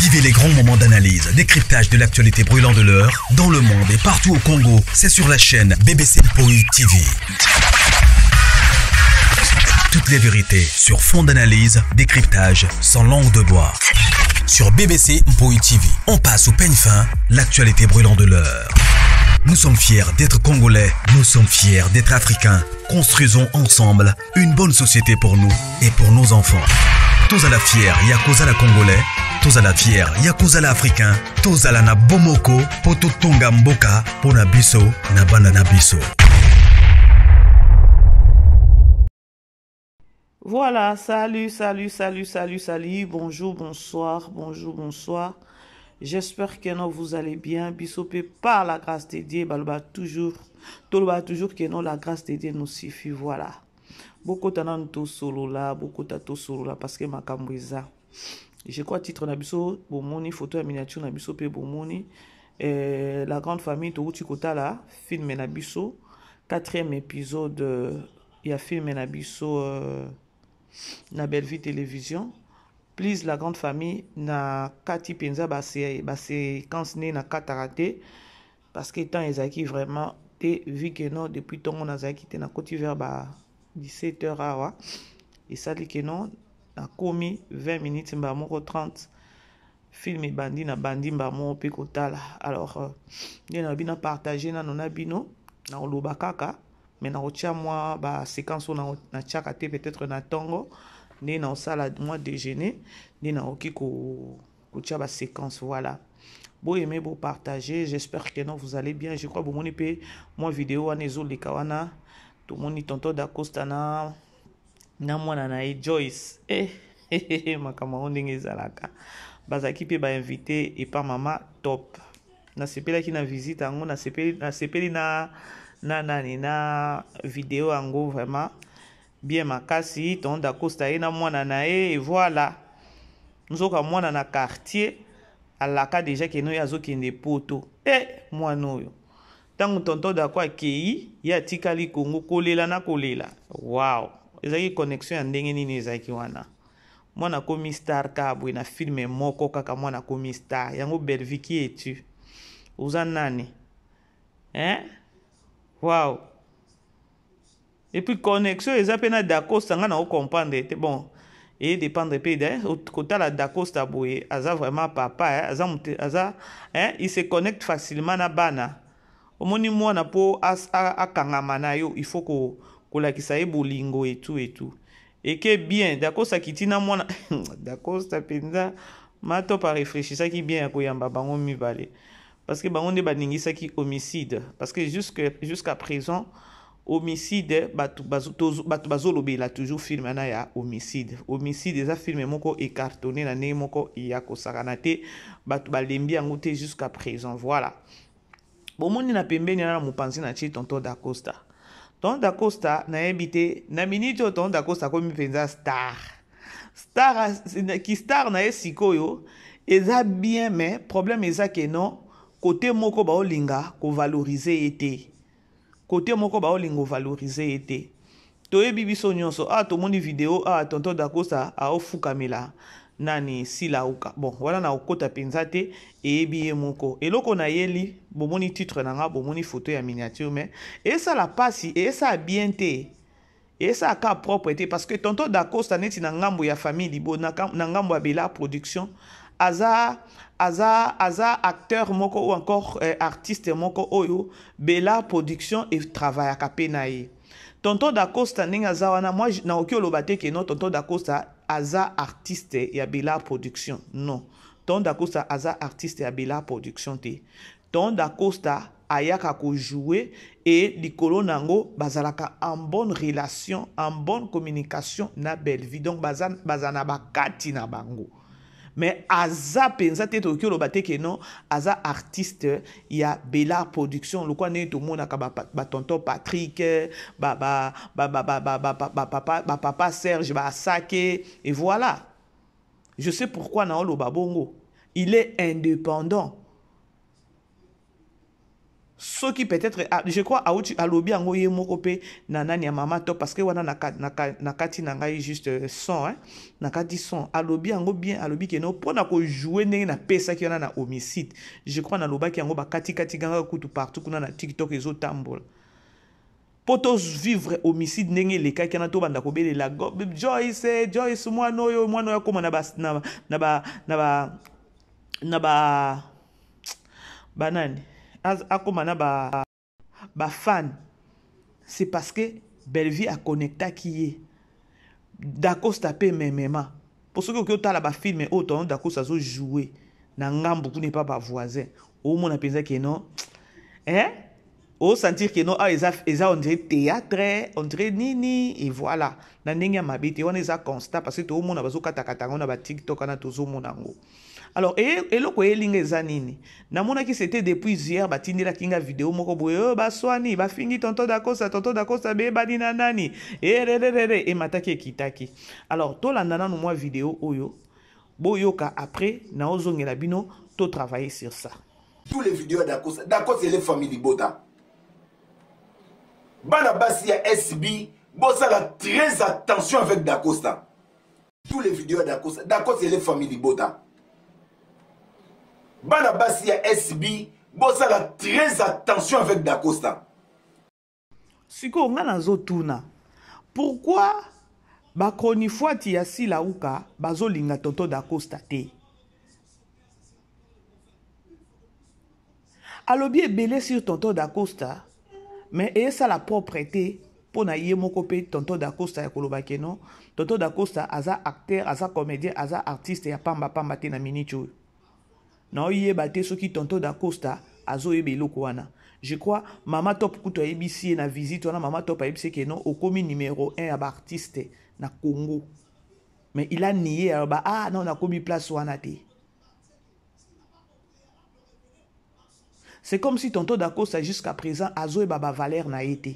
Vivez les grands moments d'analyse, décryptage de l'actualité brûlante de l'heure, dans le monde et partout au Congo. C'est sur la chaîne BBC Mpoi TV. Toutes les vérités sur fond d'analyse, décryptage, sans langue de bois. Sur BBC Mpoi TV, on passe au peigne fin l'actualité brûlante de l'heure. Nous sommes fiers d'être Congolais, nous sommes fiers d'être Africains. Construisons ensemble une bonne société pour nous et pour nos enfants. Tous à la fière, Yakoza la Congolais, tous à la fière, Yakoza la Africain, tous à la na Bomoko, Poto Tonga Mboka, Pona Biso, na Bana na Biso. Voilà, salut, salut, salut, salut, salut. Bonjour, bonsoir, bonjour, bonsoir. J'espère que non, vous allez bien. Bisopé par la grâce de Dieu, baloba toujours, toloba toujours que non, la grâce de Dieu nous suffit. Voilà. Bokota nanu tosolola, bokota tosolola parce que makambo eza. Je crois titre na biso bomoni, photo ya miniature na biso pe bomoni. Eh, la grande famille touti kotala film na biso, quatrième épisode ya film na biso na Bellevue Télévision. Please la grande famille na kati penza ba ba séquence ne na kataka te parce que temps ezalaki vraiment te vu que non depuis tongo nazalaki te na koti vers ba 17 heures awa esali que non nakomi 20 minutes mbala moko 30 film ebandi na bandi mbala moko mpe kotala. Alors nde na bino partager nano na bino na koloba kaka mais na kotia mwa ba séquence oyo natiaka te peut-être na ntongo nde na kosala mwa déjeuner nde nakoki kotia ba séquence. Voilà, bo aimer, bo partager. J'espère que non, vous allez bien. Je crois bomoni mpe mwa vidéo wana ezoleka wana, tomoni tonton Dacosta na mwana na ye Joyce. Eh, makambo yango ndenge ezalaka, bazalaki mpe bainvité epa mama Top. Nasepelaki na visite yango, nasepeli na nani na video yango vraiment bien makasi. Tonton Dacosta ye na mwana na ye, et voilà, nzoka mwana na quartier alaka déjà que non, ye azokende Poto. E mwana oyo, ntango tonton Dako akei, ye atikali Kongo kolela na kolela. Wow, ezalaki connexion ya ndenge nini ezalaki wana? Mwana akomi star kaka boye na film moko kaka, mwana akomi star yango. Bellevue, qui es-tu? Oza nani, hein? Wow. Et puis connexion eza mpe na Dacosta, nga na ocomprendre te. Bon, edépendre mpe kotala Dacosta boye, aza vraiment papa, eh? Aza, aza hein? Il se connecte facilement na bana. Omoni mwana mpo akangama na yo, il faut kolakisa ye bolingo etu etu eke bien. Dacosta akiti na mwana Dacosta mpenza. Matop arefléchisaki bien ya koyamba bango mibale parce que bango nde baningisaki homicide, parce que jusqu'à présent homicide, bato bazolobela toujours film wana ya homicide. Homicide eza film moko ecartonné na ndenge moko ya kosakana te, bato balembi yango te jusqu'à présent. Voilà, bomoni na pembeni wana na mopanzi na tie tonton Dacosta. Tonton Dacosta, nayebi te na miniti oyo tonton Dacosta akomi mpenza star, star ki star na ye sikoyo eza bien, mais problème eza que non, côté moko baolinga kovaloriser ye te, côté moko baolinga kovaloriser ye te. Toyebi biso nyonso awa, tomoni video awa, tonton Dacosta aofukamela nani? Silauka. Bon, wana na okota mpenza te, eyebi ye moko eloko nayeli. Bomoni titre na nga, bomoni photo ya miniature, mais esala mpasi, esala bien te, esala ka propre te, parce que tonton Dacosta neti na ngambo ya famille libo na ngambo ya Bela Production, aza acteur moko ou encore artiste moko oyo Bela Production etravaillaka mpe na ye. Tonton Dacosta ndenge aza wana, moi nakoki oloba te que non, tonton Dacosta aza artiste ya Bela Production. Non, tonton Dacosta aza artiste ya Bela Production te. Tonton Dacosta ayaka kojouer e likolo nango bazalaka en bonne relation, en bonne communication na Bellevue, donc baza na bakati na bango, mais aza mpenza te, tokoki oloba te que non, aza artiste ya Bela Production lokola ndenge tomonaka batonton Patrick, bapapa Serge, basake et voilà. Je sais pourquoi naoloba bongo, il est indépendant. Soki peut-être, ah, je crois auti alobi yango ye moko pe na nani ya mama top, parce que wana na na na kati na ngai juste euh, son, hein, na kati son alobi yango bien, alobi ke no pona ko jouer ndenge na pesaki wana na homicide. Je crois na lobaki yango ba kati kati ganga kutu partout kuna na TikTok ezo tambola. Po to vivre homicide ndenge elekaki wana, tobanda kobelela Joyce, Joyce mwana oyo, mwana oyo akoma na ba, na, na ba, na ba, na ba, banani akoma na ba, ba fan. C'est parce que Bellevue a connectaki ye Dacosta pe memema. Po soki oki otala ba film oyo tonton Dacosta azo jouer na ngambu kuna epa ba voisin, omona mpenza ke non, hein, o sentir que non, ah, eza, eza on dirait théâtre, on dirait nini, et voilà. Na ndenge ya mabe te, wana eza constat, parce que toomona bazokatakata yango na ba TikTok wana, tozomona yango. Alors, eloko eyelinga eza nini? Namonaki c'était depuis hier, batindelaki nga video moko boye, oh, baswani, bafingi tonton Dacosta, tonton Dacosta beyebani na nani, erererere, emataki ekitaki. Alors, tolanda nanu mwa video oyo, boyoka après, naozongela bino, to travailler sur ça. Tous les vidéos ya Dacosta, Dacosta ele famille libota. Bana basi ya SB, bosala très attention avec Dacosta. Tous les vidéos ya Dacosta, Dacosta ele famille libota. Bana basi ya SB, bosala très attention avec Dacosta. Sikoyo nga nazotuna, pourquoi ba chronifuati ya Silawuka bazolinga tonton Dacosta te? Alobi ebele sur tonton Dacosta, mais eyesala propre te mpo na ye moko mpe tonton Dacosta ya koloba ke non, tonton Dacosta aza acteur, aza comédien, aza artiste ya pamba pamba te na minute oyo. Naoyeba te soki tonton Dacosta azoyeba eloko wana. Je crois mama Top kutu ayebisi ye na visite wana, mama Top ayebisi ke non, okomi numéro 1 ya ba artiste na Congo. Mais il a nié, aloba, ah non, nakomi place wana te. C'est comme si tonton Dacosta jusqu'à présent azoyeba ba valeur na ye te.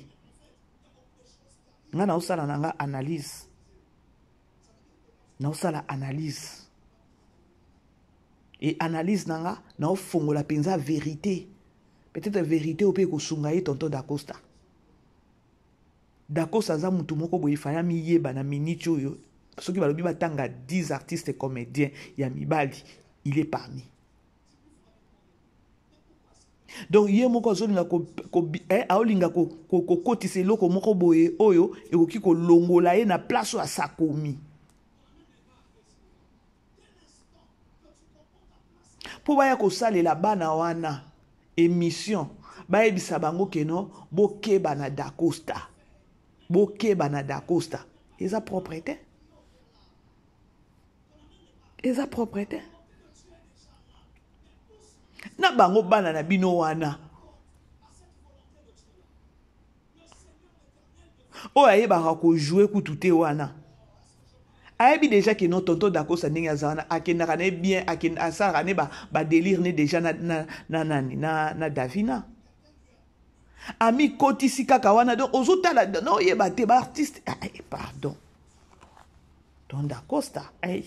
Nga naosala na nga analyse. Naosala analyse. Et analyse na nga naofongola penza vérité. Peut-être vérité ope ekosunga ye tonton Dacosta. Dacosta aza mutu moko boye faya miyeba na minute oyo. Soki balobi batanga 10 artistes comédiens ya mibali, il est parmi. Donc ye moko azolinga ko, ko, eh, aolinga ko, ko, kokotisa eloko moko boye oyo ekoki kolongola ye na place oyo asakomi. Po baya kosalela bana wana émission, bayebisa bango ke non, bokeba na Dacosta. Bokeba na Dacosta. Eza propre te. Eza propre te. Na bango bana na bino wana. Oyo ayebaka ko jouer kutu te wana. Ayebi déjà que non, tonton Dacosta ndenge aza wana, akendaka na ye bien, asalaka ne ba délire ne déjà na, na, na nani, na, na Davina. Ami kotisi kaka wana, donc ozotala, non, oyeba te, ba artiste, ah, eh, pardon. Tonton Dacosta, hey.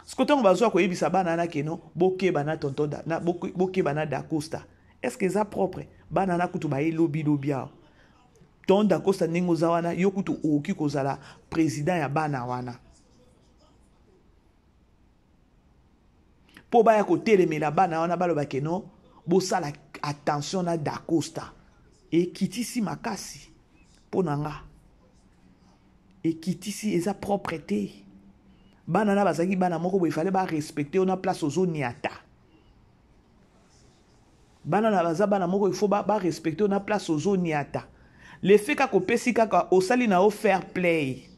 Siko ntango bazwa koyebisa bana na keno, bokeba na tonton da, na, bokeba na Dacosta. Est-ce que eza propre? Bana na kutu baye lobi lobi awa. Tonton Dacosta ndenge oza wana, yo kutu okoki kozala président ya bana wana. Po baya kotelemela bana wana baloba keno, bosala attention na Dacosta. Ekitisi makasi po na nga. Ekitisi eza propre te. Bana na bazalaki bana moko boye, il fallait ba respecter yo na place ozoniata. Bana na baza bana moko, il faut ba respecter yo na place ozoniata. Le fait kaka opesi kaka osali na yo fair play.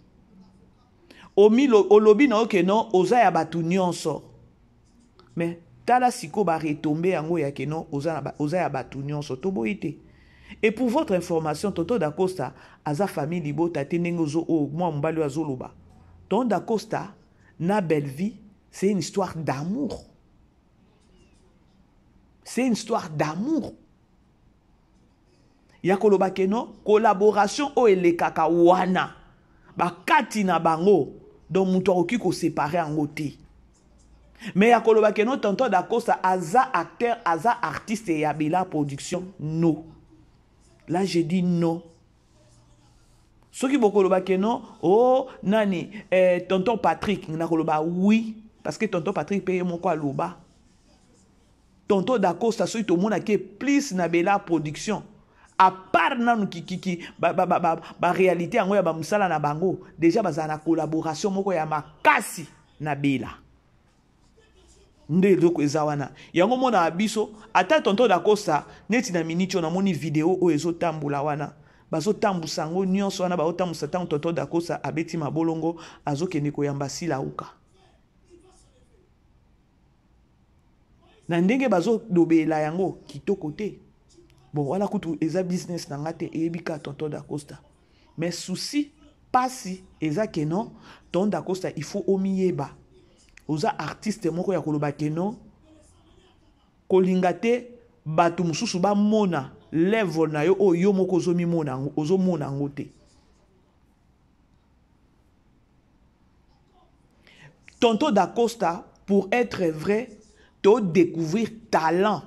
Omilo, olobi na yo ke non, oza ya batu nyonso. Mais tala siko ba retomber yango ya ke non, oza na ba, oza ya batu nyonso, toboyi te. Et pour votre information, Tonton Dacosta aza famille libota te ndenge ozo, oh, mwa mobali oyo azoloba. Tonton Dacosta na Bellevue, c'est une histoire d'amour. C'est une histoire d'amour. Ya koloba ke non, collaboration oyo elekaka wana, bakati na bango, donc mutu akoki ko séparer yango te. Mais ya koloba que non tonton Dacosta aza acteur, aza artiste ya Bella production, non. Là je dis non. Soki bokoloba que non, oh nani eh, tonton Patrick nakoloba oui parce que tonton Patrick pe ye moko aloba. Tonton Dacosta soki tomonaki plus na Bella production à part nanu kikiki ba, ba, ba, ba, ba réalité yango ya ba musala na bango déjà bazala na collaboration moko ya makasi na Bella nde eloko eza wana yango monaka biso ata tonton Dacosta neti na miniti oyo namoni video oyo ezotambola wana bazotambusa yango nyonso wana bazotambusa ntango tonton Dacosta abeti mabolongo azokende koyamba Silauka na ndenge bazolobela yango kitoko te bon wana kutu eza business na nga te eyebi kaka tonton dacosta mais souci pasi eza ke non ton dacosta il faut omiyeba oza artiste moko ya koloba ke non kolinga te bato mosusu bamona level na yo oyo yo moko ozomimona ozomona yango te Tonton Dacosta, pour être vrai, to découvrir talent.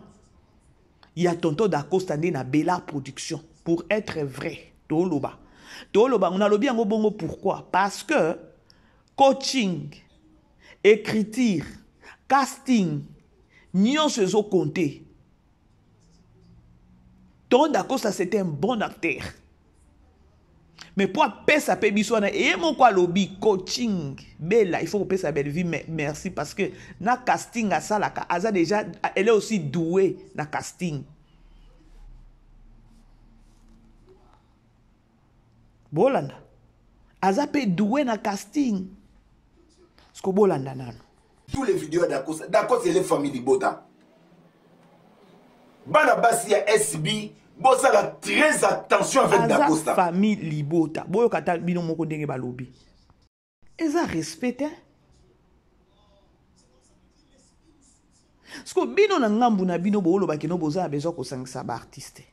Il y a Tonton Dacosta né na Bella Production. Pour être vrai, to loba. To loba, on a lobi yango bongo pourquoi? Parce que coaching, écriture, casting, nyonso ezo compter. Tonton Dacosta c'était un bon acteur. Mais po apesa pe biso wana ye moko alobi coaching Bella il faut kopesa Bellevue merci parce que na casting asalaka aza déjà elle est aussi douée na casting. Bolanda aza pe doué na casting. Siko bolanda nano. Tous les vidéos ya Dacosta, Dacosta ele famille libota. Bana basi ya SB bosala très attention avec aza Dacosta. Famille libota. Boyoka ata bino moko ndenge balobi. Eza respect hein. Siko bino na ngambu na bino booloba kino boza na besoin kosangisa ba artiste.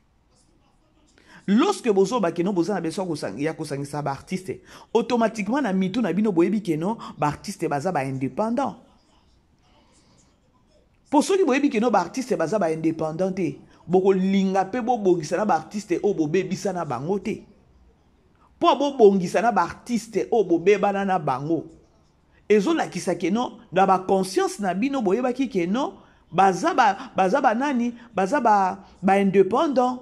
Lorsque bozoba kino boza na besoin ya kosangisa ba artiste, automatiquement na mitu na bino boyebi kino ba artiste baza ba indépendant. Po soki boyebi kino ba artiste baza ba indépendant te, bokolinga pe bobongisa na ba artiste oyo bobebisa na bango te. Po bobongisa na ba artiste oyo bobebana na bango. Ezolakisa ke non, na ba conscience na bino boyebaki ke non, baza ba, baza ba nani, baza ba, ba indépendant.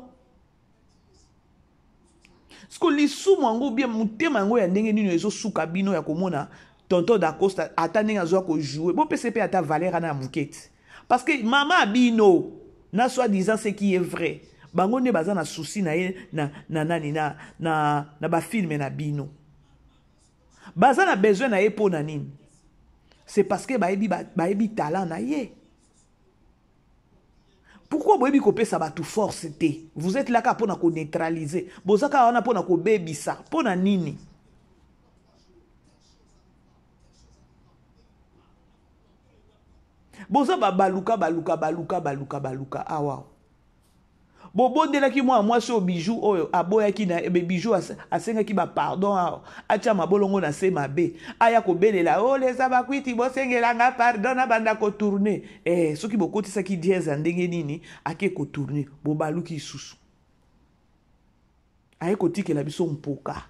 Siko lisumu yango bien motema yango ya ndenge nini ezosuka bino ya komona tonton Dacosta ata ndenge azwa ko jouer bopesa pe ata valeur ana ya mokete parce que mama bino na soi disant ce qui est vrai bango nde baza na souci na ye na, na nani na, na, na ba filme na bino baza na besoin na ye mpo na nini c'est parce que bayebi, bayebi talent na ye pourquoi boyebi kopesa bato force te vous êtes là kaka mpo na koneutraliser boza kaka wana mpo na kobebisa mpo na nini boza babaluka baluka baluka baluka baluka awa bobondelaki mwana mwasi oyo bijou oyo aboyaki na ebe bijou asengaki ba pardon awa atia mabolongo na se mabe aya kobelela o oh, leza bakwiti bosengela nga pardon nabanda kotourne eh, soki bokotisaki dieze ya ndenge nini ake kotourne bobaluki lisusu aye kotikela biso mpoka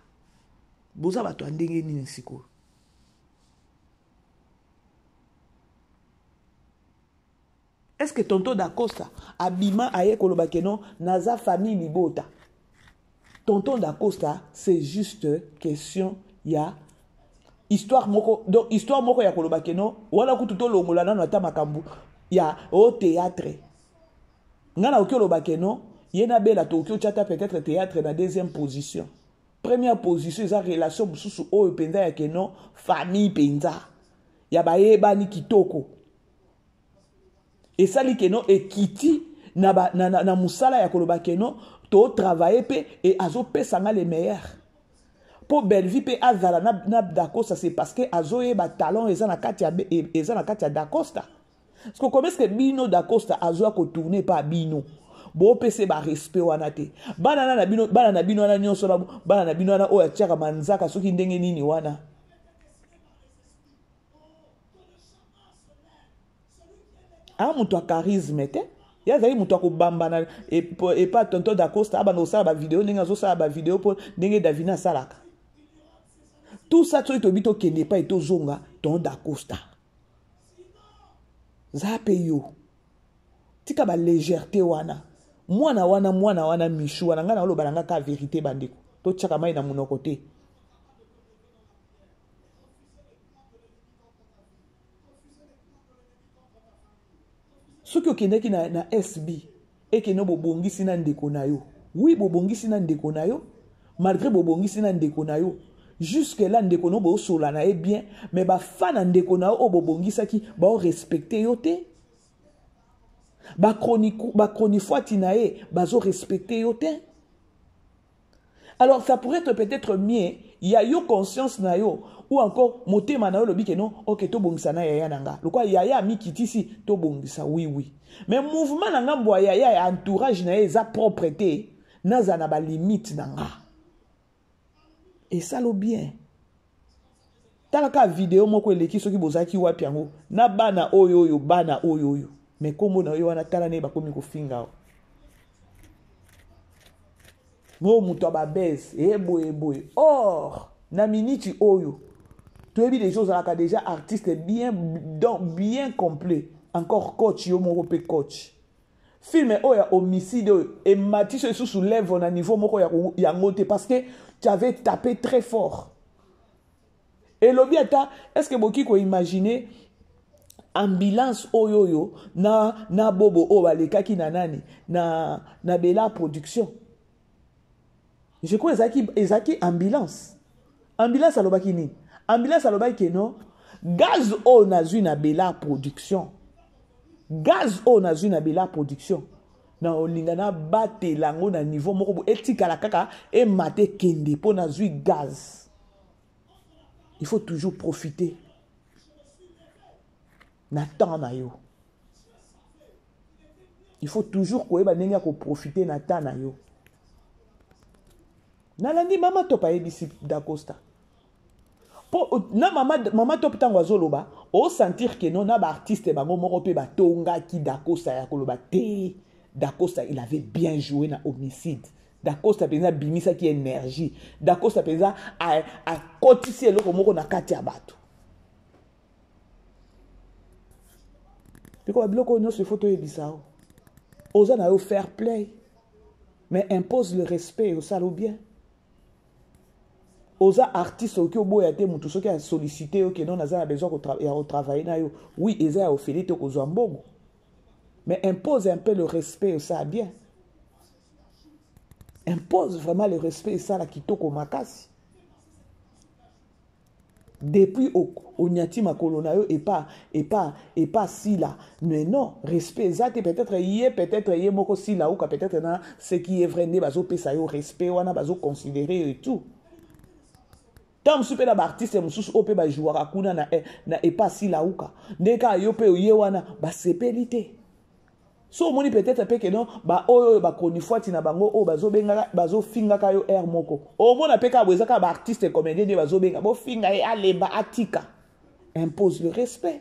boza bato ya ndenge nini sikoyo Est-ce que tonton Dacosta abima aye koloba que non naza famille libota? Tonton Dacosta c'est juste question ya histoire moko donc histoire moko ya koloba que non wana kutu tolongola nano ata makambo ya au théâtre. Nga na oki oloba que non ye na Bella tokoki otya ata peut-être théâtre na deuxième position. Première position eza relation mosusu oyo mpenza ya que non famille mpenza ya bayebani kitoko. Esali que non ekiti na, ba, na, na, na musala ya koloba que non to travailler pe et azopesa nga le meilleur. Po Bellevue pe azala na, na Dacosta c'est parce que azoyeba talent eza na kati ya eza na kati ya Dacosta. Parce que comment est-ce que bino Dacosta azoya ko tourner pa bino? Bopese ba respect wana te. Bana na bino, bana na bino wana nyonso na bana na bino wana oyo atiaka manzaka soki ndenge nini wana. Aa moto ya charisme te. Ye azali moto ya kobambana epa tonton Dacosta abanda kosala ba video ndenge azosala ba video mpo ndenge Davina asalaka. Tout ça soki toyebi tokende epai tozonga ton Dacosta. Za pe yo. Tika ba légèreté wana. Mwana wana mwana wana Michou wana ngai naoloba na ngai ka verité bandeko. Totiaka mai na monoko te. Soki okendaki na, na SB ekende bobongisi na ndeko na yo. Oui, bobongisi na ndeko na yo. Malgré bobongisi na ndeko na yo. Jusque là ndeko no bosola na ye bien, mais ba fan na ndeko na yo oyo bobongisaki ba respecter yo te. Ba chronique ba chronifuati na ye bazo respecter yo te. Alors ça pourrait être peut-être mieux ya yo conscience na yo ou encore motema na yo lobi ke non ok tobongisa na yaya na nga lokola yaya amikitisi tobongisa oui oui mais mouvement na ngambo ya yaya ya entourage na ye eza propre te nazala na balimite na nga esalo bien tala kaka video moko eleki soki bozalaki wapi yango na bana oyo oyo bana oyo oyo me nkombo na yo wana tala ndenge bakomi kofinga yo Mo moto ya babese e boye boye or na miniti oyo toyebi deja ozalaka deja artiste bien donc bien complet encore coach yo moko mpe coach film oyo ya homicide oyo ematisi lisusu level na niveau moko yango te parce que tu avais tapé très fort elobi ata est ce que boki koimagine ambulance oyo oyo na, na bobo oyo balekaki na nani na, na bela production je crois ezalaki, ezalaki ambulance ambulance alobaki nini ambulance alobaki ke non gaz oyo nazwi na bela production gaz oyo nazwi na bela production na olinga nabatela yango na niveau moko bo etikala kaka emata ekende mpo nazwi gaz il faut toujours profiter na temps na yo il faut toujours koyeba ndenge ya koprofite na temps na yo nalandi mama top ayebisi dacosta po na mama, mama top ntango azoloba osentir ke no na baartiste bango moko mpe batongaki dacosta ya koloba te dacosta il avait bien joué na homicide Dacosta mpenza abimisaki énergie. Dacosta mpenza akotisi eloko moko na kati ya bato. Biko biloko oyo nyonso il faut toyebisa yo. Oza na yo fair play mais impose le respect osala bien. Oza artiste okoki oboya te motu soki asollicite yo ke non naza na besoin ya kotravaille na yo. Oui, eza ya ofele te okozwa mbongo. Mais impose un peu le respect osala bien. Impose vraiment le respect esala kitoko makasi. Depuis onyati makolo na yo epa epa epa sila mais non respect eza te peut-être ye peut-être ye moko sila uka peut-être na ce qui est vrai nde bazopesa yo respect wana bazoconsidere yo et tout ntango mosusu mpe na baartiste mosusu oyo mpe bajouaka kuna na, eh, na epa sila uka nde kaka yo mpe oye wana basepeli te so omoni peut-être mpe ke non baoyo oyo bachronifuati na bango oyo bazobengaka bazofingaka yo aire moko omona mpe kaka boye eza kaka baartiste comédien nde bazobenga bofinga ye alemba atika impose le respect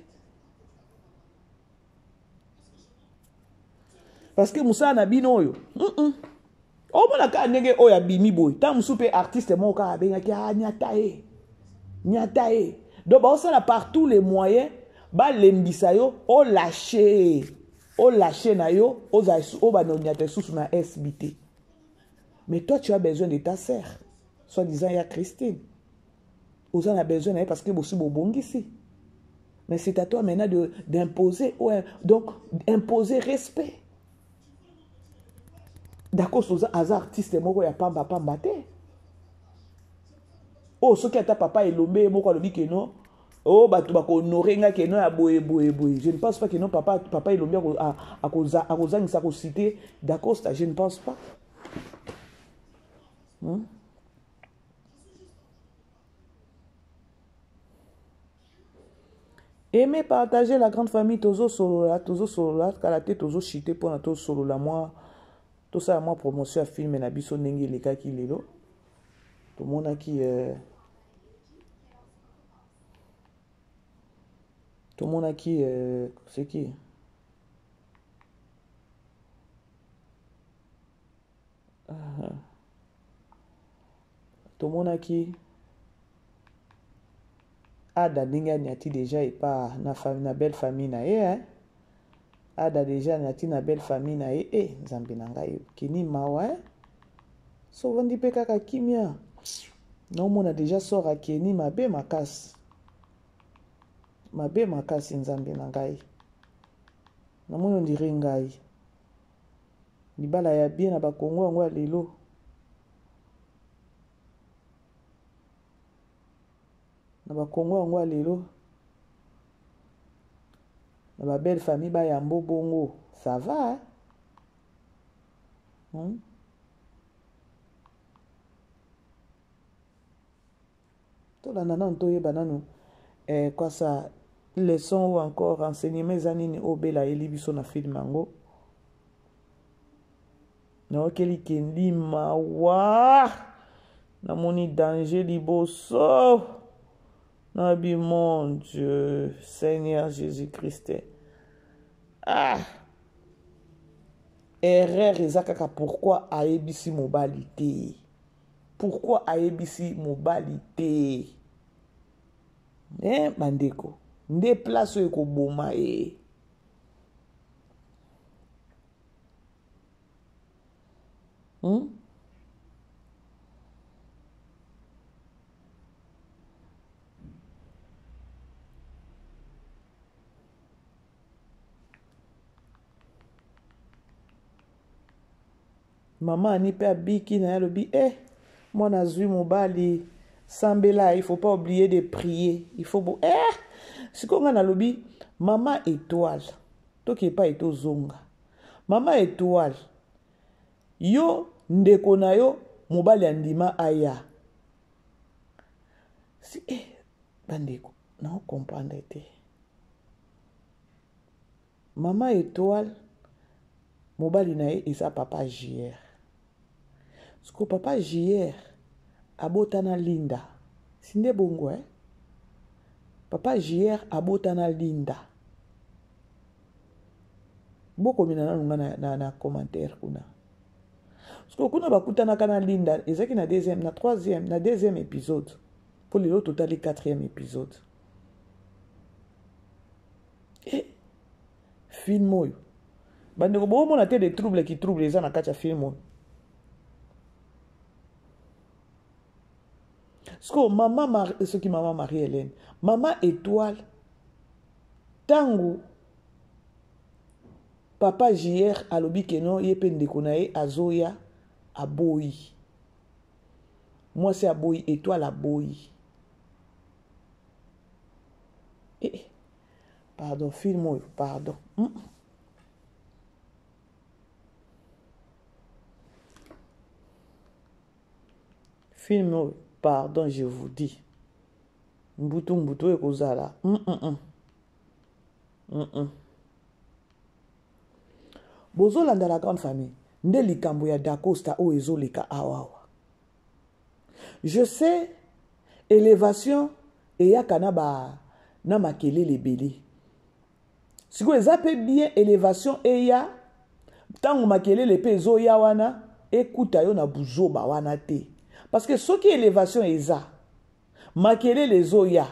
parce que mosala na bino oyo mm -mm. omona kaka ndenge oyo abimi boye ntango mosusu mpe artiste moko kaka abengaki ah, nyata ye nyata ye donc baosala par tous les moyens balembisa yo olache olache na yo ozala obanda onyata lisusu na sb te mais toi tu as besoin de ta sœur soit disant ya christine oza na besoin na ye parce que bosi bobongisi mais c'est à toi maintenant d'imposer ouais, donc imposer respect Dacosta oza aza artiste moko ya pamba pamba te oyo oh, soki ata papa elombe ye moko alobi ke non oh bato bakohonore nga ke non ya boye boye boye je ne pense pas ke non papa, papa elombe akozangisa kosite dacosta je ne pense pas hmm? Aimez, partager la grande famille tozo solola tozo solola kala te tozo chite pona to solola mwa tosala mwa promotion ya film na biso ndenge elekaki lelo tomonaki euh, tomonaki euh, c'est qui? Tomonaki Ada ndenge anyati deja epa na, na belle famille na ye hein? Ada deja anyati na belle famille na ye eh, nzambe na ngai keni mawa hein? So ovandi mpe kaka kimia naomona deja sor akeni mabe makasi mabe makasi nzambe na ngai namoni ondire ngai libala ya bien na bakongo yango ya lelo na bakongo yango ya lelo na babelle famille bayambo bongo ça va hein? Hmm? Tolanda nanu toyeba nanu eh, quoi ça leçon ou encore renseignement eza nini oyo Bella ayeli biso na film yango. Nayokeli Kendi mawa, namoni danger liboso nabi mon Dieu Seigneur Jésus-Christ. Ah erreur eza kaka pourquoi ayebisi mobali te Pourquoi ayebisi mobali te? Eh, bandeko, nde place oyo ekoboma ye. Hmm? Maman Annie pe abiki na ye alobi eh mwana azui mobali sambela il faut pas oublier de prier il faut bo eh sikoyo ngai nalobi mama étoile toki epai tozonga mama étoile yo ndeko na yo mobali andima aya si eh bandeko nao comprendre te Maman etoile mobali na ye eza papa JR. Siko papa JR abota na Linda. Si nde bongo eh? Papa JR abota na Linda. Bokomina nanu nga na, na, na commentaire kuna. Siko kuna bakutanaka na Linda ezaki na deuxième, na troisième, na deuxième épisode. Po lelo totali quatrième épisode. Eh, film oyo bandeko boomona te de trouble ki trouble eza na kati ya film oyo sikoyo mama Mar soki mama marie helene mama étoile ntango papa jr alobi keno ye mpe ndeko na ye azoya aboyi mwasi aboyi étoile aboyi eh, eh. pardon film oyo pardon mm. film oyo pardon je vous dis mbutu mbutu oyo ekozala mm -mm. mm, mm -mm. bozolanda la grande famille nde likambo ya dacosta oyo ezoleka awawa Je sais elevation eyaka na ba na makelele ebele. Sikoyo eza pe bien elevation eya ntango makelele pe ezoya wana ekuta yo na buzoba wana te. Parce que soki elevation eza makelele ezoya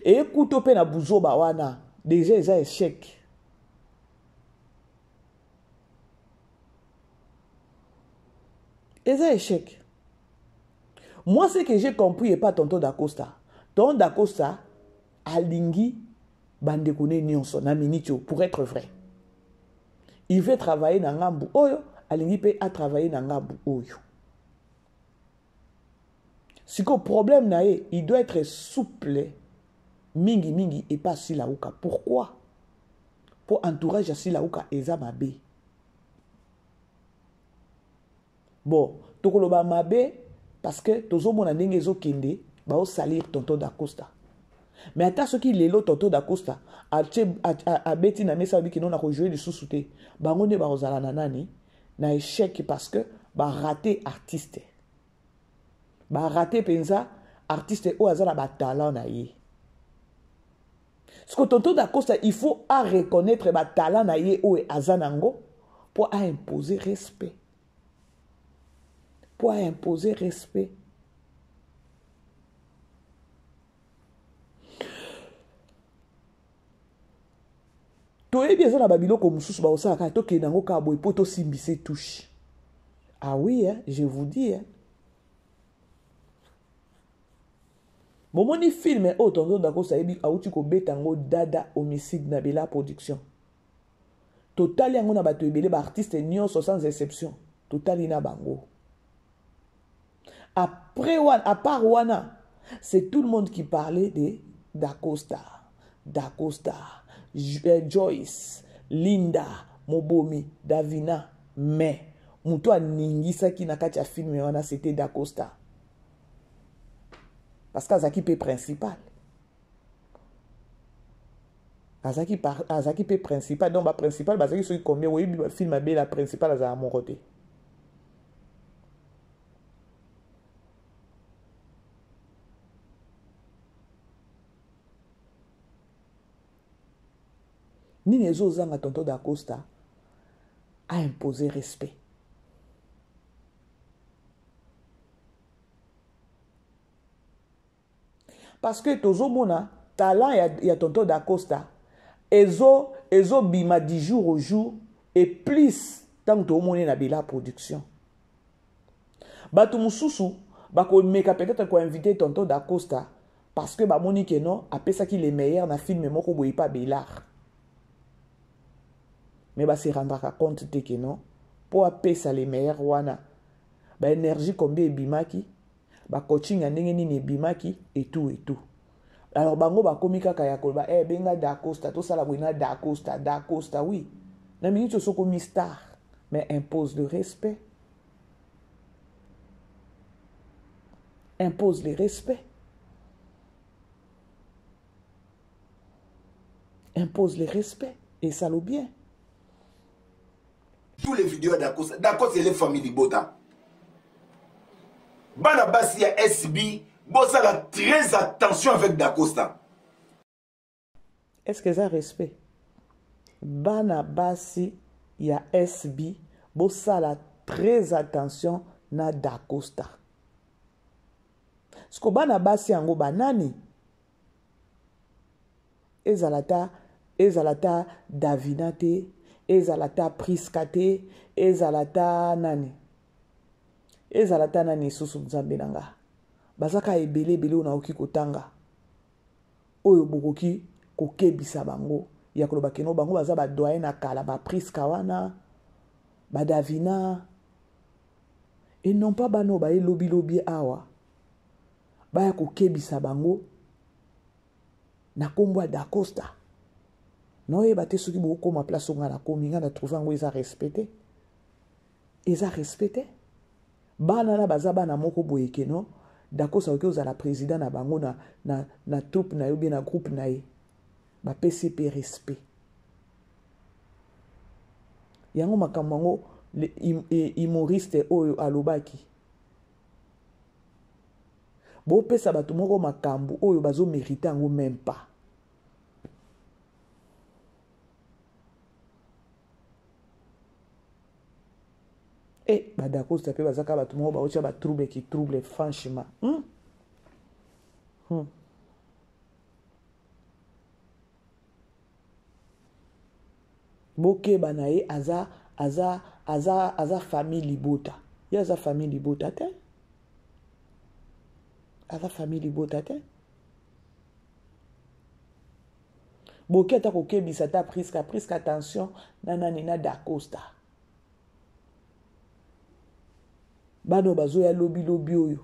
ekuta pe na buzoba wana deja eza echec. Eza echec. Moi, ce que j'ai compris et pas tonton Dacosta. Tonton Dacosta alingi bandeko ne nyonso na minute pour être vrai. Il veut travailler na ngambu oyo, alingi pe a travailler na ngambu oyo. Siko problème na ye, il doit être souple mingi mingi et pas Silauka. Pourquoi? Po entourage ya Silauka eza mabe. Bon, tokoloba mabe parce que tozomona ndenge ezokende baosalir tonton Dacosta. Mais ata soki lelo tonton Dacosta abeti na mesa alobi kino nakojoue lisusu te, bango nde bakozala na nani na échec parce que ba rater artiste. Ba rater penza artiste oyo aza na ba talent na ye. Siko tonton Dacosta il faut a reconnaître ba talent na ye oyo aza nango po a imposer respect. Po a imposer respect. Oyebi eza na babiloko mosusu bakosala kaka tokende yango kaka boye mpo tosimbise touche. Ah oui, hein, je vous dis. Hein. Bomoni film oyo tonton Dacosta ayebi awuti kobeta yango dada homicide na Bella production. Totali yango na bato ebele ba artistes nyonso sans exception. Totali na bango. Après wana, à part wana, c'est tout le monde qui parlait de Dacosta, Dacosta, euh, Joyce, Linda, Mobomi, Davina, mais moto aningisaki na kati ya film wana c'était Dacosta. Parce qu'azalaki mpe principal. Azalaki par azalaki mpe principal donc ba principal bazalaki soki combien oyebi ba film abela principal azala moko te. Nini ezozanga tonton Dacosta a imposer respect. Parce que tozomona talent ya, ya tonton Dacosta ezo ezobima du jour au jour et plus ntango toomoni na Bella production. Bato mosusu bakomeka peut-être koinvite tonton Dacosta parce que bamoni ke non apesaki les meilleurs na film moko boye pa Bellard. Mais ba se rendraka compte te ke non mpo apesa les meilleurs wana ba énergie combien ebimaki ba coaching ya ndenge nini ebimaki et tout et tout. Alors bango bakomi kaka ya koloba eh benga Dacosta tosala boye na Dacosta Dacosta oui na minute oso okomi star mais impose le respect impose le respect impose le respect et ça le bien. Tous les vidéos ya Dacosta, Dacosta ele famille libota. Bana basi ya SB, bosala très attention avec Dacosta. Est-ce que ça respect? Bana basi ya SB, bosala très attention na Dacosta. Siko bana basi yango banani? Ezala ta ezala ta Davina te, ezala ta Priska te, ezala ta nani? Ezala ta nani lisusu nzambe na nga. Bazaka ebele ebele oyo nakoki kotanga. Oyo bokoki kokebisa bango ya koloba keno bango baza ba doyen na kala ba Priska wana, ba Davina et non pas bana oyo baye lobi lobi awa baya kokebisa bango na kombo ya Dacosta. Naoyeba te soki bokokoma place oyo nga nakomi, nga na trouve yango eza respecte. Eza respecte. Bana na baza bana moko boye ke non Dacosta okoki ozala président na bango na, na, na troupe na yo bien na groupe na ye. Bapesi pe respect. Yango makambo yango humoriste oyo alobaki. Bopesa bato moko makambo oyo bazo mériter yango même pas. Eh, ba Dacosta pe bazaka bato moko baotia ba trouble qui trouble franchement. Hmm? Hmm. Bokeba na ye aza aza aza aza famille libota. Ye aza famille libota te. Aza famille libota te. Boki ata kokebisa ata Priska, Priska attention na nani na Dacosta. Bano bazoya lobi lobi oyo.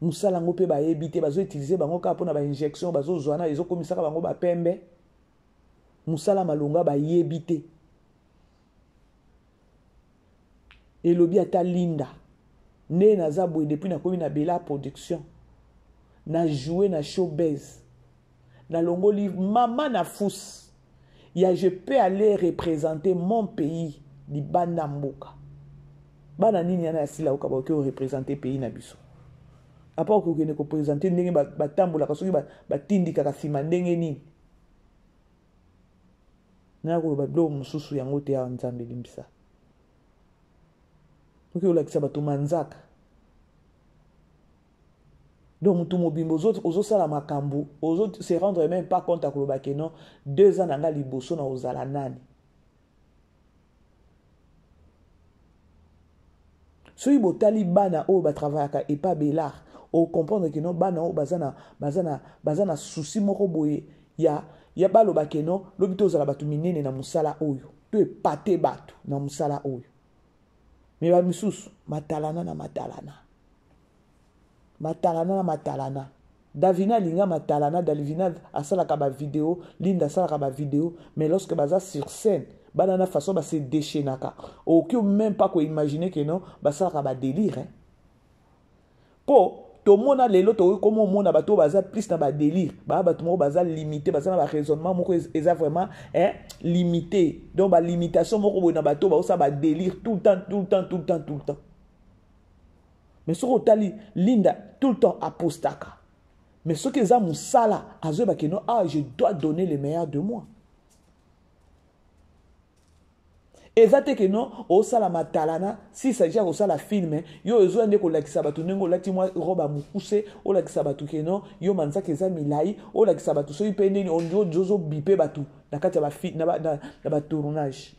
Musala ngo pe bayebi te, bazo utiliser bango kaka pona ba injection bazo zwa na ezo komisaka bango ba pembe. Musala malonga bayebi te. Elobi ata Linda. Nde naza boye depuis nakomi na Bella production. Na jouer na showbiz. Na longoli mama na fous. Ya je peux aller représenter mon pays libanda mboka. Bana nini yana ya sila oka bakoki représenter pays na biso. Apa okokende ko présenter ndenge batambolaka soki batindikaka nsima ndenge nini. Naya koloba biloko mosusu yango te awa Nzambe limbisa. Oki olakisa bato manzaka. Donc mutu mobimba ozosala makambo ozo se rendre même pas compte ya koloba ke non deux ans na nga liboso na ozala nani. Soki botali bana oyo ba travaillaka epa Bellar o comprendre ke non bana oyo baza na baza na baza na souci moko boye ya ya baloba ke non lobi tozala bato minene na mosala oyo to epate bato na mosala oyo me ba misusu matalana na matalana matalana na matalana davina alinga matalana davina asalaka bavideo linda asalaka bavideo mais lorsque baza sur scène bana na façon base déchaînaka okoki même pas koimagine ke non basalaka badélire hein? mpo tomona lelo tokoki koma omona bato oyo baza plus na badélire baa bato moko baza limité baza na baraisonnement moko eza vraiment eh, limité donc balimitation moko boye na bato oyo baosala badélire tout le temps tout le temps tout le temps tout le temps mais soki otali linda tout le temps apostaka mais soki eza mosala azoyeba ke no ah je dois donner le meilleur de moi eza te ke no osala matalana si s'agit ya kosala filme yo ezoya nde kolakisa bato ndenge olati mwa robe ya mokuse olakisa bato ke no yo manzaka eza milai olakisa bato soki mpe ndeni ozobipe bato na kati ya batournage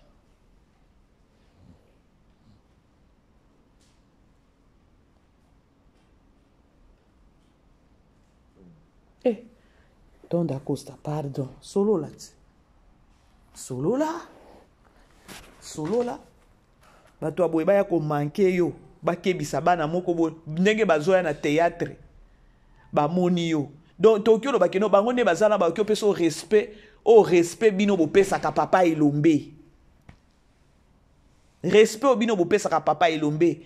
Eh, Don Dacosta, pardon, solola ti. Solola. Solola. Bato ya boye baya komanke yo, bakebisa bana moko boye ndenge bazoya na théâtre. Bamoni yo. Donc toki oloba kino bango nde baza na bakoki opesa respect, o respect bino bopesaka papa Elombe. Respect oyo bino bopesaka papa Elombe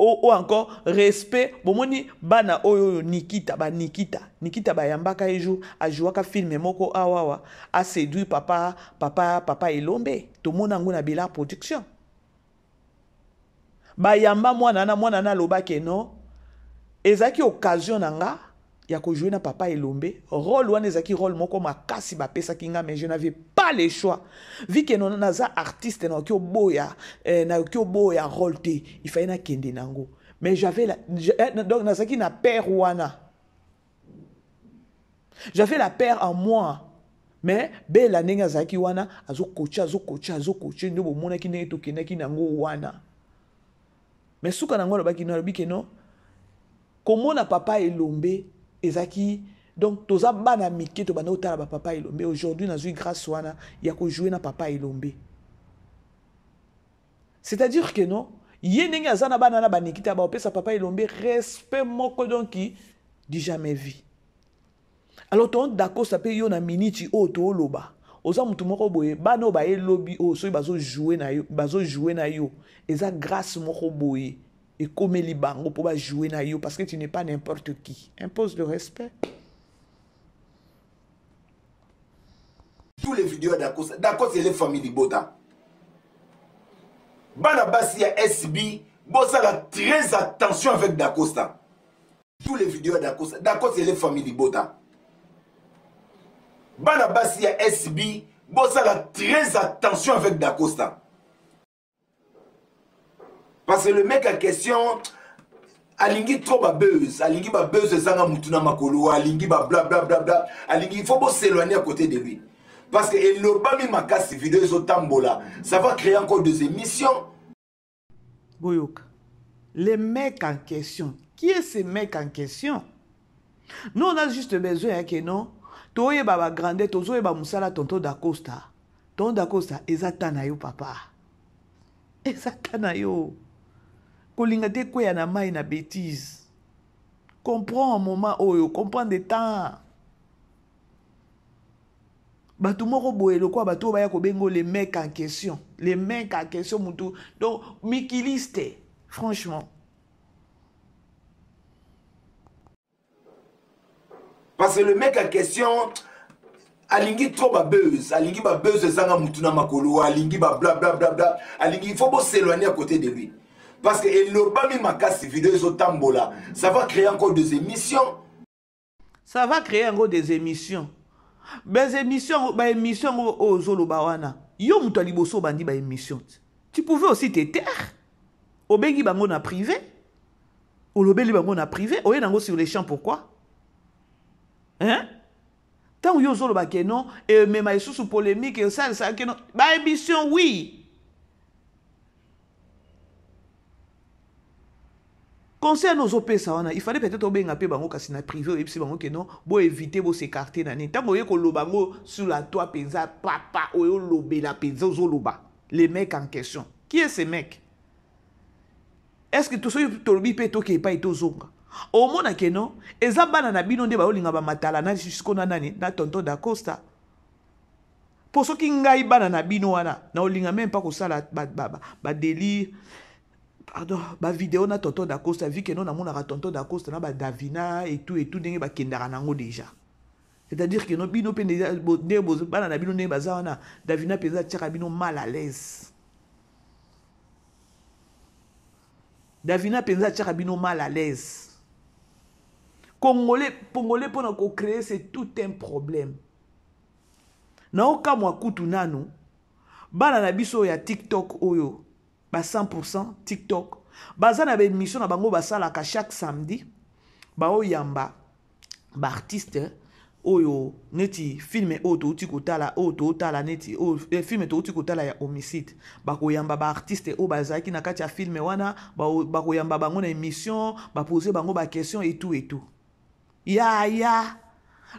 o, o encore respect bomoni bana oyo oyo Nikita ba Nikita Nikita bayambaka ye jour ajouaka film moko awa awa a séduit papa papa papa Elombe tomona yango na Bella production bayamba mwana na mwana na aloba ke non ezalaki occasion na nga ya kojoue na papa Elombe role wana ezalaki role moko makasi bapesaki nga mais je n'avais pas le choix vu que non naza artiste nakoki oboya eh, nakoki oboya role te il fallait nakende nango mais j'avais la, je, eh, donc nazalaki na père wana j'avais la peur en moi mais bela ndenge azalaki wana azokoche azokoche azokoche nde bomonaki ndenge tokendaki nango wana mais suka nango alobaki no alobi ke non komona papa Elombe ezalaki donc toza bana mike tobanda kotala ba papa Elombe aujourd'hui nazwi grâce wana ya kojoue na papa Elombe c'est-à-dire que non ye ndenge aza na bana na banikita baopesa papa Elombe respect moko donc du jamais vu alors ton dakosa mpe yo na miniti oyo tooloba oza motu moko boye bana oyo baye lobi oyo soki bazojoue na yo bazojoue na yo eza grâce moko boye ekomeli bango mpo bajoue na yo parce que tu n'es pas n'importe qui impose le respect tous les vidéos ya dakosa dakosa ele famille libota bana basi ya sb bosala très attention avec dacosta tous les vidéos ya dacosta dacosta ele famille libota bana basi ya sb bosala très attention avec dacosta parce que le mec en question alingi trop babuzz alingi babuzz ezanga mutu na makolo alingi bablablabla alingi il faut boselwane à côté de lui parce que elobami makasi video ezotambola ça va créer encore des émissions boyoka le mec en question qui est ce mec en question nous on a juste besoin ya ke non toyeba bagrande tozoyeba mosala tonton dacosta tonton dacosta eza ta na yo papa eza ta na yo kolinga te kweya na mai na bétise comprends moment oyo comprendre temps bato moko boye lokola bato oyo baya kobengo le mec en question le mec en question mutu donc mikiliste franchement parce que le mec en question alingi trop babuzz alingi babuzz ezanga mutu na makolo alingi bablablabla alingi il faut boselwane à côté de lui parce que elobami makasi video ezotambola ça va créer encore des émissions ça va créer yango des émissions des émissions ba émission yango oyo ozoloba wana yo moto ya liboso obandi ba émission tu pouvais aussi te taire obengi bango na privé. Olobeli bango na privé, oye nango sur les champs pourquoi? Hein? Ntango yo ozoloba ke non, emema lisusu polémique, esalisa ke non, ba émission oui. Conseil no ozopesa wana, il fallait peut-être obenga mpe bango kasi na privé, oyebisi bango ke non, boévite, bos'écarte na nini. Ntango oye koloba yango sur la toile mpenza, papa oyo olobela mpenza, ozoloba le mec en question. Qui est ce mec? Est-ce que soki tolobi mpe toke epai tozonga, omona ke non, eza bana na bino nde baolinga bamatala na jusco na nani na tonton Dacosta. Mpo soki ngai bana na bino wana, naolinga meme mpa kosala badélire, pardon, bavideo na tonton Dacosta, vu que non, namonaka tonton Dacosta na badavina etu etu ndenge bakendaka nango déjà. C'est-à-dire que non, bino mpe ndenge bana na bino ndenge baza wana, Davina mpenza atiaka bino mal à l'aise. Davina mpenza atiaka bino mal à l'aise. Congolais, congolais, mpona kocréer, c'est tout un problème. Naokamwa kutu nanu bana na biso ya TikTok oyo ba 100% TikTok baza na baémission na bango basalaka chaque samedi, baoyamba baartiste oyo neti film oyo touti kotala, oyo tootala, neti oyo film touti kotala ya homicide. Bakoyamba baartiste oyo bazalaki na kati ya film wana, bakoyamba bango na émission, bapose bango baquestion et tout et tout. Ya ya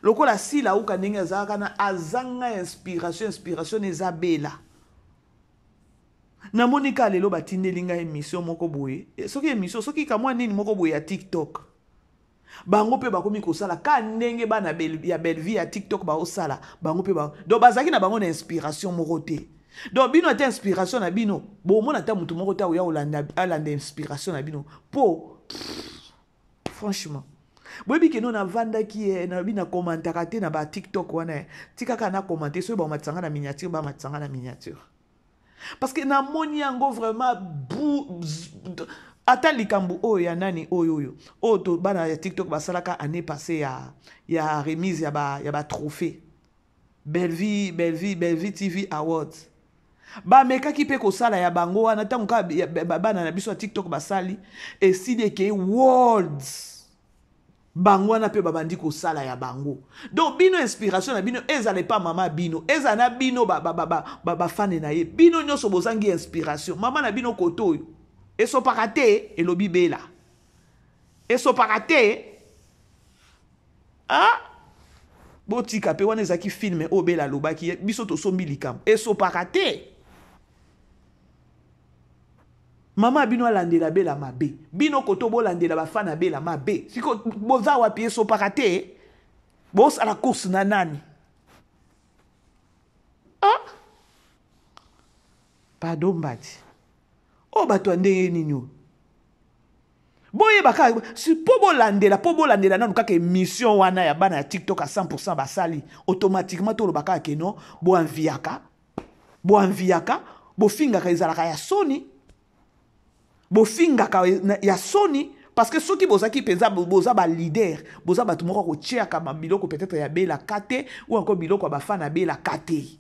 lokola Sila uka ndenge azalaka na azanga inspiration, inspiration eza bela. Namoni ka lelo batindeli ngai émission moko boye, soki émission, soki kamwa nini moko boye ya TikTok. Bango mpe bakomi kosala ka ndenge bana ya Bellevie ya TikTok baosala. Bango mpe ba... donc bazalaki na bango na inspiration moko te. Donc bino ata inspiration na bino, bomona ata motu moko te akoya alanda inspiration na bino. Mpo franchement, boyebi ke no, navandaki ye, nalobi nakomantaka te na batiktok wana. Tikaka nakomante, soki bamatisanga na miniature, bamatisanga na miniature, parce que namoni yango vraiment bu ata likambo oyo ya nani oyo to bana ya TikTok basalaka année passée ya remise ya batrophée Bellevie, Bellevie, Bellevie TV Awards. Bamekaki mpe kosala ya bango wana. Ntango kaka bana na biso ya TikTok basali, esili, ekei worlds, bango wana mpe babandi kosala ya bango. Donc bino, inspiration na bino ezala epa mama bino, ezala na bino bafane na ye. Bino nyonso bozangi inspiration. Mama na bino kote oyo esopaka te, elobi bela esopaka te. Ah, botika mpe wana ezalaki film oyo bela alobaki, biso tosombi likambo esopaka te. Mama bino alandela bela mabe, bino koto bolandela bafana bela mabe. Siko boza wapi? Esopaka te, bosala course na nani? Ah, pardon mbadi, oyo bato ya ndenge nini oyo? Boyeba kaka mpo bolandela nanu kaka émission wana ya bana ya TikTok a 100 basali, automatiquement toloba kaka ke non, boanviaka, boanviaka, bofingaka, ezalaka ya soni, bofingaka ya soni. Parce que soki bozalaki mpenza, boza baleader, boza bato moko kotiaka biloko peut-être ya belaka te ou encore biloko ya bafana belaka te.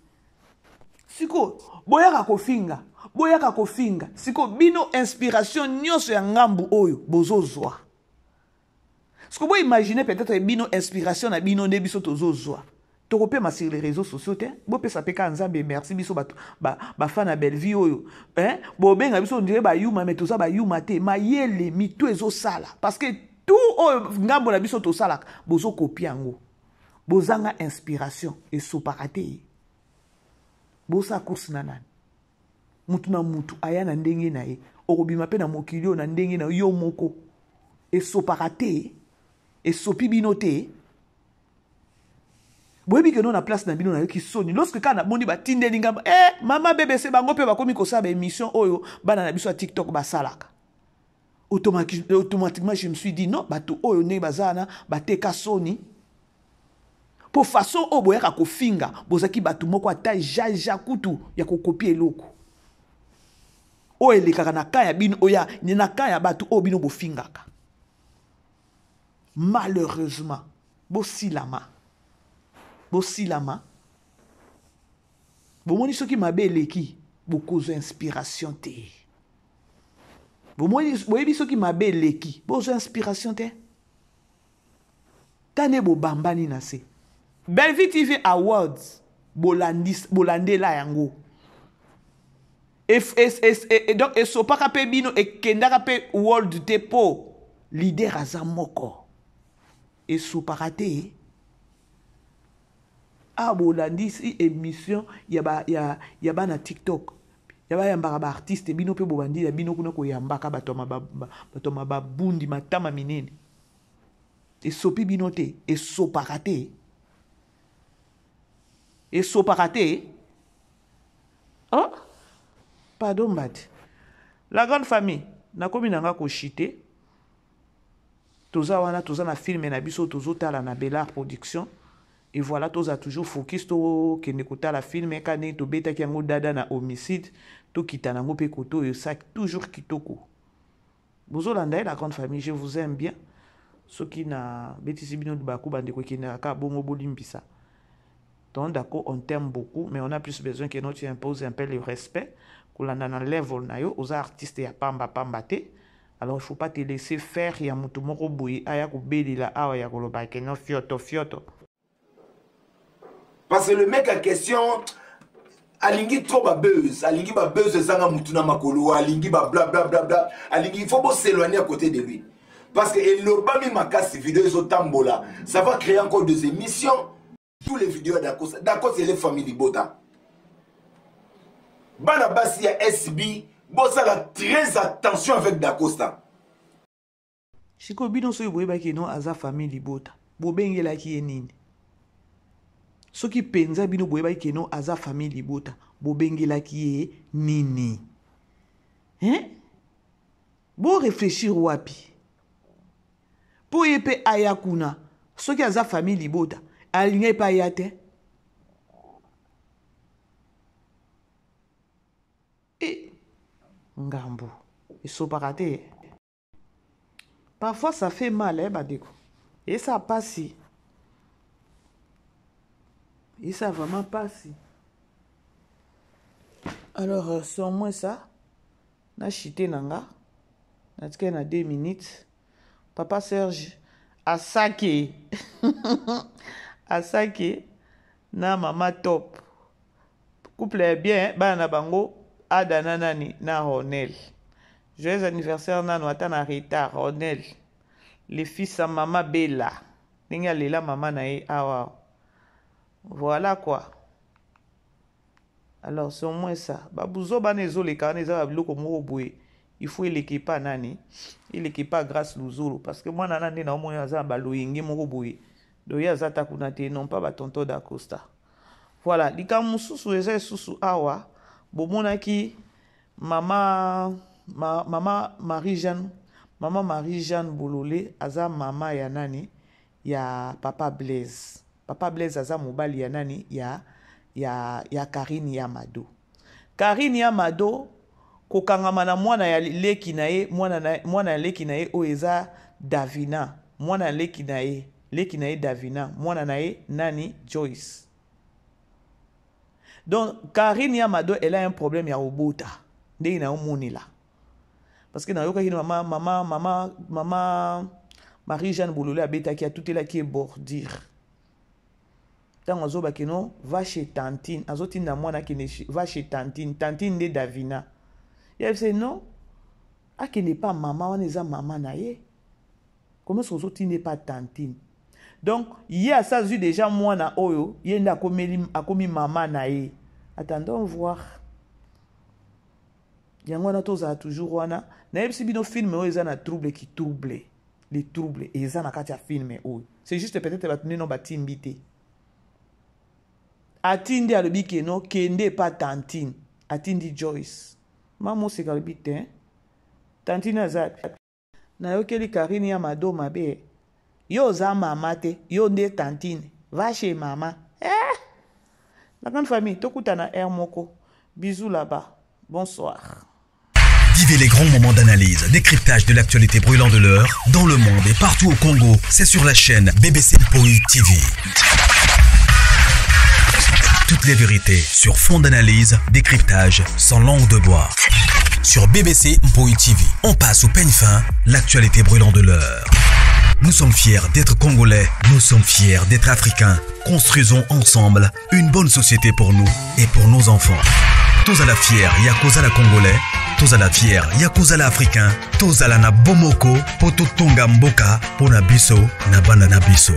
Sikoyo boyaka kofinga, boyaka kofinga. Sikoyo bino, inspiration nyonso ya ngambu oyo bozozwa, sikoyo boimagine peut-être bino, inspiration na bino nde biso tozozwa. Tokopema sur les réseaux sociaux te. Bopesa mpe kaka Nzambe merci. Biso bato bafana Bellevie oyo, bobenga biso ondire bayuma, me toza bayuma te. Mayele mito ezosala, parce que tout oyo ngambo na biso tosalaka, bozokopia yango. Bozanga inspiration, esopaka te. Bosala course na nani? Mutu na mutu aya na ndenge na ye. Okobima mpe na mokili oyo na ndenge na yo moko. Esopaka te, esopi bino te. Boyebi ke no, na place na bino, nayoki soni lorsque kaka namoni batindeli ngambo eh, mama BBC, bango mpe bakomi kosala baémission oyo bana na biso ya TikTok basalaka. Automatiquement je me suis dit non, bato oyo ndenge baza wana, bateka soni. Mpo façon oyo boyaka kofinga, bozalaki bato moko ata jaja kutu ya kokopia eloko oyo elekaka na ka ya bino, oya na ka ya bato oyo bino bofingaka. Malheureusement, bosilama, bosilama. Bomoni, soki mabe eleki, bokozwa inspiration te. Boyebi soki mabe eleki, bozwa inspiration te. Tane bobambani na se. Bellevue TV Awards bolandela yango. Donc esopaka mpe bino, ekendaka mpe world te po leader aza moko. Esopaka te. Ah, bolandisi émission ya ba, ya, ya bana TikTok. Ya bayambaka ba artiste bino mpe bobandi ya bino kuna koyambaka bato ya bato ya mababundi matama minene. Esopi bino te, esopaka te. Esopaka te. Oh, pardon mbadi. La grande famille, nakomi nanga koshite. Toza wana, toza na film na biso, tozotala na Bellar Production. Et voilà, toza toujours focus, tokende kotala film, ka ndenge tobetaki yango dada na homicide, tokita nango mpe koto oyo, ça toujours kitoko. Bozolanda ye la grande famille, je vous aime bien. Soki na betisi bino libaku bandeko ekendaka kaka bongo bolimbisa. Donc d'accord, on t'aime beaucoup, mais on a plus besoin que nous tu imposes un peu le respect. Kolanda na level na yo, oza artiste ya pamba pamba te. Alors il faut pas te laisser faire ya mutu moko boye aya kobelela awa ya koloba ke non fioto fioto. Parce que le mec en question alingi trop ba buzz, alingi ba buzz ezanga mutu na makolo, alingi ba bla bla bla bla, alingi il faut bo s'éloigner à côté de lui. Parce que elobami makasi vidéo ezotambola, ça va créer encore des émissions. Tous les vidéos d'Akosa, Dacosta c'est les familles Libota. Bana basi ya SB, bosala très attention avec Dacosta. Sikoyo bino soki boyebaki no aza famille Libota, bobengelaki ye nini? Soki penza bino boyebaki no aza famille Libota, bobengelaki ye nini? Hein? Bo réfléchir wapi? Po ye pe aya kuna, soki aza famille Libota, alingai pe aya te. E ngambo esopaka te. Parfois ça fait mal, hein, bandeko. Et ça passe. Et ça vraiment passe. Alors, c'est au moins ça. Na chité nanga. Na tika na 2 minutes. Papa Serge asake. Asake na mama top. Couple est bien, bana na bango Ada na nani na Ronel. Joyeux anniversaire nano ata na retard Ronel. Le fils à mama Bella. Ndenge alela mama na ye awa. Voilà quoi. Alors c'est au moins ça. Babuzo bana ezoleka wana eza ba biloko moko boye. Il faut eleke pa nani? Eleke pa Grâce Luzolo parce que mwana na nde na omoni aza na ba loyenge moko boye. Donc ye aza ta kuna te non pas ba tonton d'Acosta. Voilà, likambo mosusu eza lisusu awa bomonaki mama ma, mama Marie-Jeanne, mama Marie-Jeanne Bolole aza mama ya nani? Ya papa Blaise. Papa Blaise aza mobali ya nani? Ya, ya, ya Karine ya Mado. Karine ya Mado kokangama na mwana ya leki na ye, mwana na, mwana ya leki na ye oyo eza Davina, mwana ya leki na ye, leki na ye Davina, mwana na ye nani? Joyce. Donc Karine ya Mado elle a un problème ya kobota ndenge na omonela. Parce que nayokaki na mama, mama, mama, mama Marie-Jeanne Bolole abetaki, atutelaki ye bordure. Tango azobaki no, va chez tantine, azotinda mwana akende va chez tantine, tantine nde Davina. Ye ayebisa ye non, akende pa mama wana eza mama na ye. Comment est-ce ozotinda ye pa tantine? Donc ye asa azwi déjà mwana oyo, ye nde akomeli, akomi mama na ye. Attendons voir. Yango wana tozala toujours wana. Nayebisi bino film oyo eza na trouble qui trouble. Les troubles eza na kati ya film oyo. C'est juste peut-être bato nde no batimbi te. Atindi alobi ke no kende pa tantine. Atindi Joyce. Mama Moseka alobi te. Tantine aza nayokeli Karine ya Mado mabe. Yo oza mama te, yo nde tantine. Va chez mama. Eh! La grande famille, tokutana air moko. Bisous là-bas. Bonsoir. Vivez les grands moments d'analyse, décryptage de l'actualité brûlante de l'heure, dans le monde et partout au Congo. C'est sur la chaîne BBC Mpoi TV. Toutes les les vérités sur fond d'analyse, décryptage, sans langue de bois. Sur BBC Mpoi TV, on passe au peigne fin l'actualité brûlante de l'heure. Nous sommes fiers d'être Congolais, nous sommes fiers d'être Africains. Construisons ensemble une bonne société pour nous et pour nos enfants. Tous à la fière, Yakoza la Congolais, tous à la fière, Yakoza la Africain, tous à la na Bomoko, Poto Tonga Mboka, Pona Biso, na Bana na Biso.